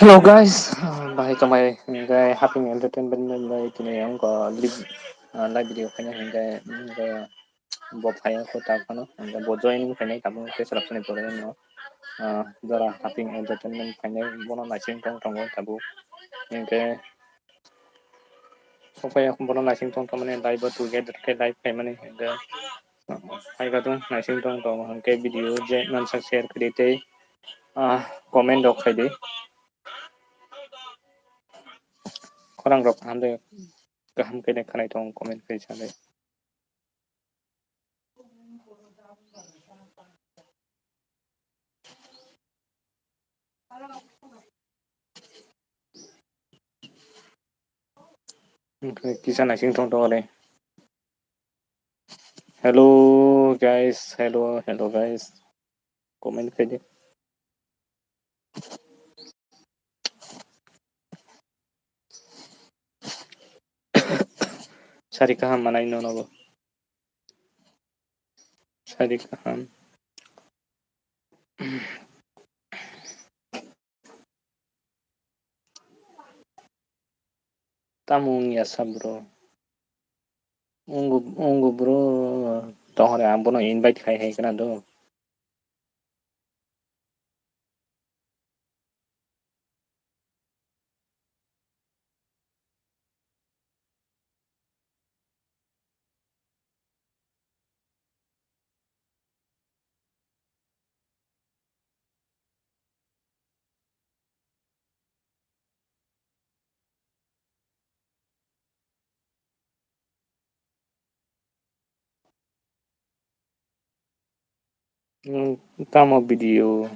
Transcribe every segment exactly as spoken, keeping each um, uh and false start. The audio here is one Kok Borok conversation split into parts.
Hello guys, ah, bahai tongmai hingke Haping Entertainment bai tini ang ko live, ah, live video khaina hingke, hingke bo phai ko ta phano, hingke bo join khaina tabuk ke selap sani pore no, ah, jora Haping Entertainment khaina bono naising tong tongo tabuk hingke sokphai bono naising tong tongmani live o together khe live khaimani hingke. Hai kha tung naising tong tong hingke video je mansa share kri tei, ah, comment rok khai di. Khorang rok kaham de, kaham khe de khanai tong comment khai sa de. Kisa naising tong tong de. Hello guys, hello, hello guys. Comment khai di. Sari kaham manai nono bo. Sari kaham. Tamo wngya sa bro. Wngbo, wngbo bro. Tohore ang bono invite khai hai khna do. Hmm, tamo video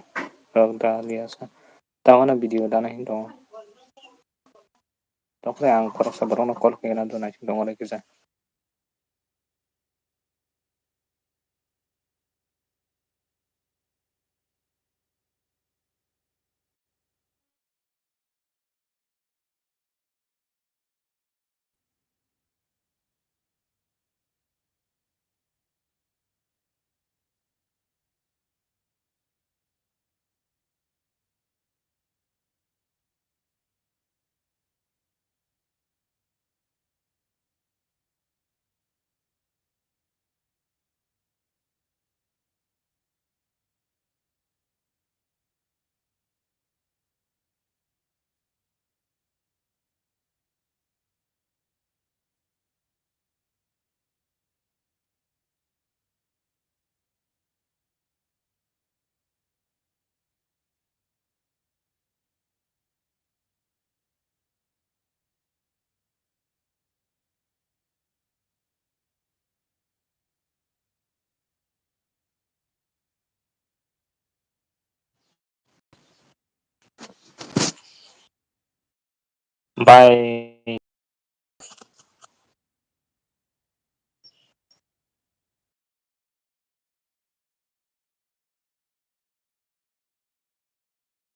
rok da liya sa. Tamo na video dana hin tongo. Tokre ang khoroksa borokno call khaina do naising tongo re kisa. Bye.